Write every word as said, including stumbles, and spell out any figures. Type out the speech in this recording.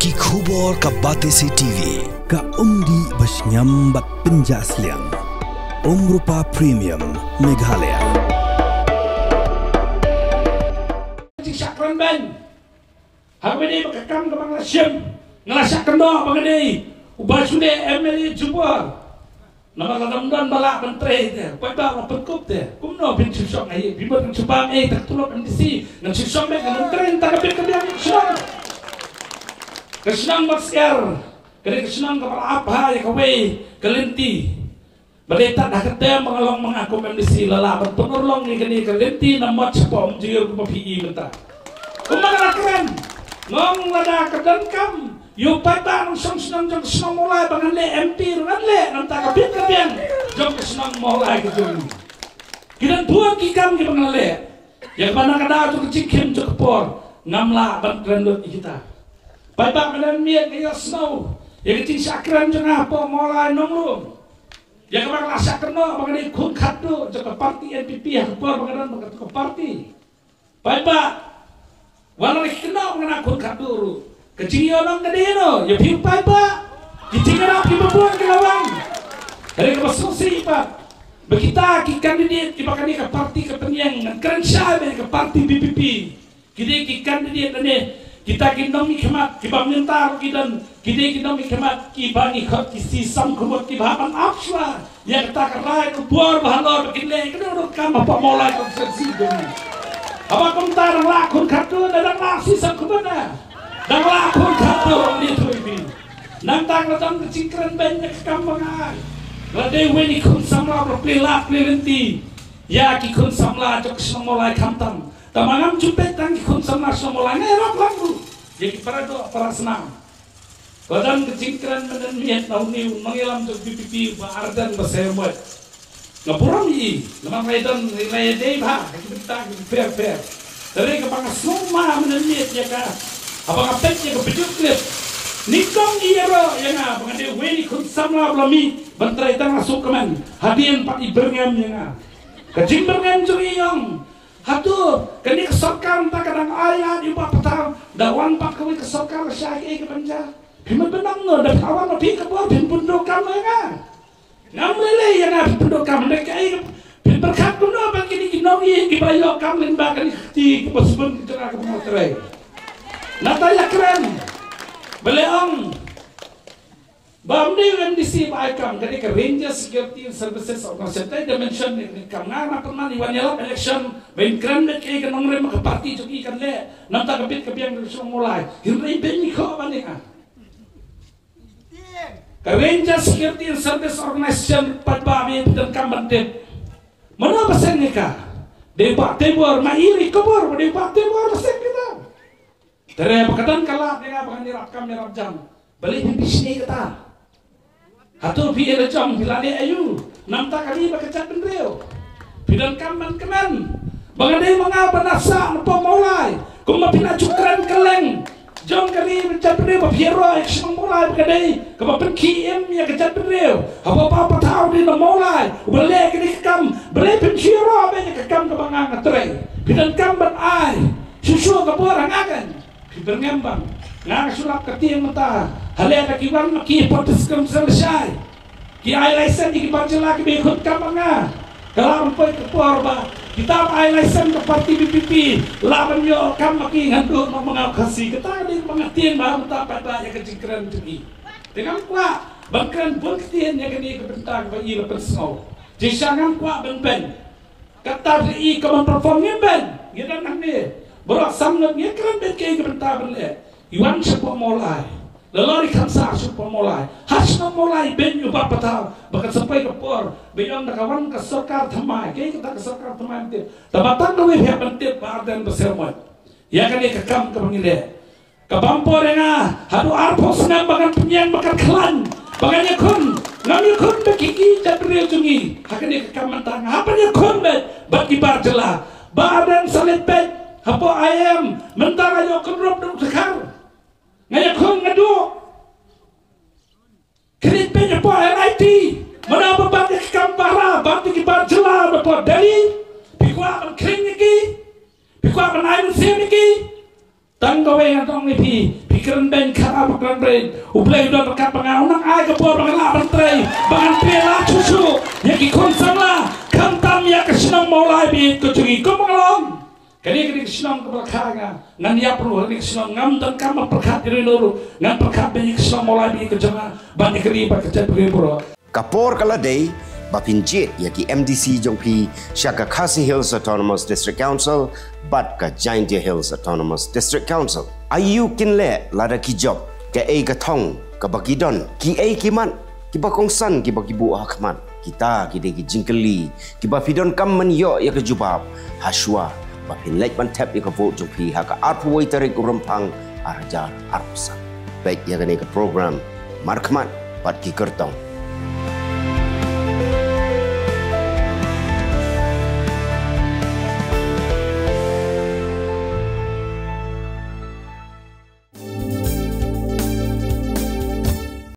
Ki khubor ka Batesi T V. Ka umdih ba shngiam bad pynjah sliang. Umrupa Premium Meghalaya. Jingshakran ban. Haba dei ba ka kam kaba nga la shim, nga la shah kynnoh ba nga dei uba shu dei M L A jubor. Namar lada ym don ba lah ban trei te, paidbah la pynkup te. Kumno phin shu shong ei, phi mut ngan shu bam ei ta ka tulop M D C, ngan shu shong beit ngan trei ta ka bit ka biang ka shnong. Ka shnong Batsiar ka dei ka shnong kaba la ap bha ïa kawei ka lynti. Ba dei tad ha ka tem ba nga long ma nga kum M D C la lah ban pynurlong ïa kane ka lynti na Mot shapoh Umjingïoh kumba phi i mynta. Kumba nga la kren, nga ong lada ka donkam ïa u paidbah nongshong shnong jong ka shnong Mawlai ba ngan leh M P ruh ngan leh, nangta ka bit ka biang jong ka shnong Mawlai ka jong ngi. Ki don bun ki kam kiba ngan leh. Ïa kaba na ka daw jong ka jingkhim jong ka por ngam lah ban kren lut ïa kita. Paidbah, mynta mynmiet nga ïohsngew ïa ka jingshah kren jong nga hapoh Mawlai Nonglum. Ïa kaba nga la shah kynnoh ba nga dei khun khatduh jong ka party N P P ha ka por ba nga don bad kato ka party. Paidbah, wat la ki kynnoh ba nga dei khun khatduh ruh, ka jingïohnong ka dei ïano? Ïa phi paidbah. Ki jingïarap kiba bun ki la wan. Hynrei kaba sngewsih pat ba kita ki candidate kiba kane ka party ka pynïeng, ngan kren shai ba ïa ka party V P P, ki dei ki candidate lane kita ki nongmihkhmat kiba mynta ruh ki don, ki dei ki nongmihkhmat kiba ngi khot ki shisha khubor kiba hap ban ap shuwa ïa kata ka rai ka bor ba halor ba kin leh kano kano ka kam hapoh Mawlai constituency jong ngi. Haba kumta dang lah khun khatduh, dang lah shisha khubor na, dang lah khun khatduh ni thui bi. Nangta ka la don ka jingkren beiñ na ka kam ba nga ai. La dei uwei na ki khun samla ba la plie lad plie lynti ïa ki khun samla jong ka shnong Mawlai khamtam. Tangba ngam ju peit tang ki khun samla shnong Mawlai, nga ïarap lang ruh ïa ki para doh para snam. Ka don ka jingkren mynmiet na une u nongïalam jong VPP, Bah Ardent Basaiawmoit. Nga burom ïa i namar nga ïadon, nga ïadei bha ha ki bynta ki pher pher. Hynrei kaba nga sngew ma mynmiet ïa ka, haba nga peit ïa ka video clip, nyngkong i ïaroh ïa nga ba nga dei uwei na ki khun samla ba la mih ban trei, tang nga sngewkmen hadien pat i byrngem ïa nga. Ka jingbyrngem jong i i ong, hato kane ka sorkar mynta ka dang ai lad ïa u Bah Pathaw? Da wan pat kawei ka sorkar la shah ïa ka ban jia. Phi mut ban ong no, da phi wan ma phi ka bor phin pyndonkam ïa nga. Ngam lei lei ïa nga phin pyndonkam, hynrei kaei phin pyrkhat kumno ban kine ki nongïing kiba la ïoh kam lyngba kane ka kti kaba sbun ka jong nga kaba nga trei. Nangta ïa kren ba leh ong ba ym dei u MDC ba ai kam, ka dei ka Ranger Security and Services Organization. Te da mention ne kam, nga na pynman i wan ïalap election ba in kren beit kaei ka nongrim ka party jong i kan leh, nangta ka bit ka biang ka shnong Mawlai. Hynrei beiñ i khoh ban ïa nga. Ka Ranger Security and Service Organization pat ba phi donkam ban tip. Mano ba seng ïa ka? Dei Bah Teibor, ma i ri khubor ba dei Bah Teibor ba seng ïa ka. Te re ba ka don ka lad ïa nga ba ngan ïarap kam ïarap jam. Balei phi bishni kata? Hato phi ïa la jong phi la leh aïu? Namar ka ri bad ka jaitbynriew. Phi donkam ban kmen ba nga dei ma nga ba na sah na pop Mawlai. Kumba phi la ju kren kylleng jong ka ri bad jaitbynriew ba phi ïaroh ïa ka shnong Mawlai ba ka dei kaba pynkhie im ïa ka jaitbynriew. Haba Bah Pathaw dei na Mawlai uba leh kane ka kam, balei phin shu ïaroh beit ïa ka kam kaba nga nga trei? Phi donkam ban ai shuh shuh ka bor ha nga kan. Phi byrngem bang. Nga nga shu lap ka tieng mynta. Hale da ki wan ma ki participant lashai. Ki ai license ïa ki bar jylla kiba ïakhun kam bad nga. Ka la ban poi ka por ba kita ba ai license ka party VPP la ban ïoh kam ma ki, ngan duh ma nga u Khasi. Kata ka dei ba nga tieng ba mynta pat ba ïa ka jingkren jong i. Te ngam kwah ban kren bun ktien ïa kane ka bynta kaba i la pynsngew. Jingshisha ngam kwah ban beiñ. Kata phi i ka ban perform ngim beiñ, ngi dang hangne. Baroh sam ngut ngi kren beiñ kaei ka bynta ban leh. I wan shapoh Mawlai. Lalo i khamsar shapoh Mawlai. Ha shnong Mawlai beiñ u Bah Pathaw ba kan sa poi ka por ba i ong da ka wan ka sorkar thymmai. Kaei kata ka sorkar thymmai ban tip? Tangba tang kawei phi hap ban tip Bah Ardent Basaiawmoit. Ïa kane ka kam kaba ngi leh. Ka bam por ïa nga haduh arphew snem ba ngan pynïeng ba kan khlaiñ ba ngan ïakhun. Ngam ïakhun bad ki, ki jaitbynriew jong ngi. Ha kane ka kam mynta nga hap ban ïakhun bad, bad ki bar jylla. Bah Ardent sa leit peit hapoh IIM, mynta nga ïoh kynrup da u Dkhar. Nga ïakhun nga duh. Khyndiat peit hapoh NIT. Mynta ba bat ïa ki kam para, bat ïa ki bar jylla hapoh Delhi. Phi kwah ban khring ïa ki? Phi kwah ban ai mynsiem ïa ki? Tang kawei ngan ong ïa phi, phi Kren beiñ khat ar bad kren beiñ. U Blei u don ryngkat bad nga, u nang ai ka bor ba ngan lah ban trei, ba ngan trei la shuh shuh ïa ki khun samla, khamtam ïa ka shnong Mawlai Bieit ka jong ngi kum ba nga long. Kane ka dei ka shnong kaba la kha ïa nga, ngan ïap ruh ha kane ka shnong, ngam donkam ban pyrkhat ïa ruh ïa ruh, ngan pyrkhat beiñ ïa ka shnong Mawlai Bieit ka jong nga, ban ïa ka ri bad ka jaitbynriew baroh. Ka por ka la dei ba phin jied ïa ki M D C jong phi sha ka Khasi Hills Autonomous District Council bad ka Jaintia Hills Autonomous District Council. Aïu kin leh lada ki jop, kaei ka thong kaba ki don, kiei ki mat kiba kongsan kiba ki buh ha khmat? Kita ki dei ki jingkylli kiba phi donkam ban ïoh ïa ka jubab ha shuwa ba phin leit ban thep ïa ka vote jong phi ha ka arphew wei tarik u Rymphang ar hajar arphew san. Peit ïa kane ka program markhmat bad ki kyrtong.